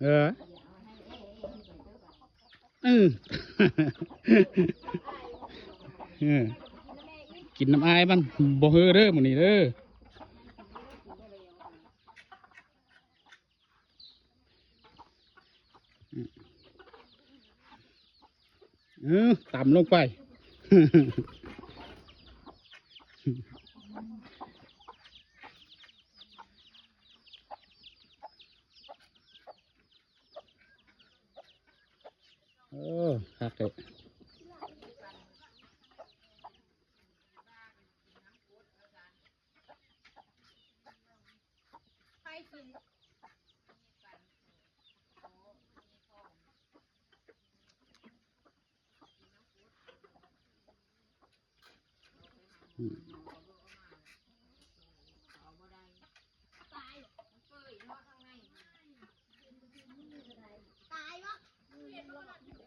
ເອີ ອື ເອີ ກິນນ້ຳອ້າຍມັນ ບໍ່ເຮີເດີມື້ນີ້ເດີ. ເອີ ຕຳລົງໄປ. ໂອ້ ຄັກເດ. ອືມ